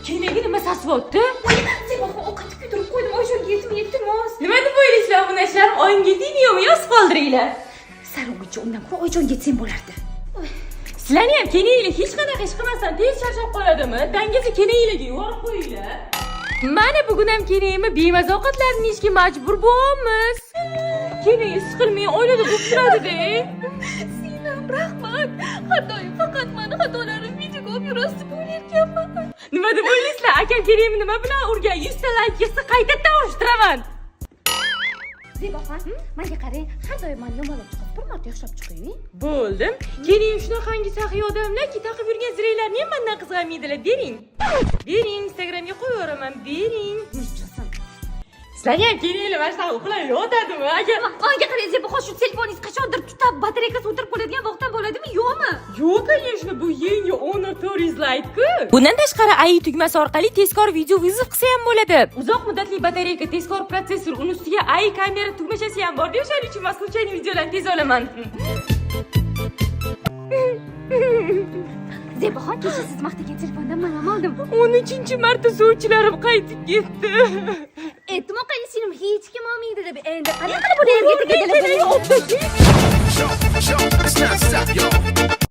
Kelinaga nima sasvyapti? Zebaxon, ovqatni kuydirib qo'ydim, Oyjonga yetmay, iltimos. Nima deb o'ylaysizlar, obunachilarim? Oyimga yetaymi, yo'qmi? Yozib qoldiringlar. Sarog'icha, undan ko'ra Oyjonga yetsang bo'lardi. Sizlarni ham kelinglar, hech qanaqa ish qilmasdan tez charchab qoladimi? Dangasa kelinglarga yuborib qo'yinglar. Mana bugun ham kelinimni bemaza ovqatlarni yeyishga majbur bo'lyapmiz. Kelin siqilmay oilada bo'lib turadi-da. Singlim, rahmat. Har doim faqat mani xatolarim videoga olib yurasiz deb o'ylayotganman. Nima deb o'ylaysizlar? Akam kelinimni nima bilan urgan? 100 ta layk yig'sa, qaytadan urishtiraman. Zebaxon, menga qarang, har doim mani yomonlab chiqasiz, bir marta yaxshilab chiqing. Bo'ldim. Keling, shunaqangi saxiy odamlarki, taqib yurgan ziranglarni ham mandan qizg'anmaydilar. Bering. Bering, Instagramga qo'yib yuboraman. Bering. Chiqsin. Sizlarga ham kelinglar, mana shunaqa uxlab yotadimi? Agar Menga qarang, Zebaxon, shu telefoningiz qachondir tutab, batareykasi o'tirib qoladigan vaqtdan bo'ladimi, yo'qmi? Yo'q, конечно, bu yangi Honor 400 Lite-ku. Bundan tashqari, AI tugmasi orqali tezkor video вызов qilsa ham bo'ladi. Uzoq muddatli batareyka, tezkor protsessor, uni ustiga AI kamera tugmachasi ham bor. O'shaning uchun men случайный videolarni tez olaman. Zebaxon, kecha siz maqtagan telefondan man ham oldim. 13-marta sovchilarim qaytib ketdi. Aytdim, singlim, hech kim olmaydi deb. Endi qanaqa qilib buni erga tegadilar? Keling, Show, show, it's not stop, y'all.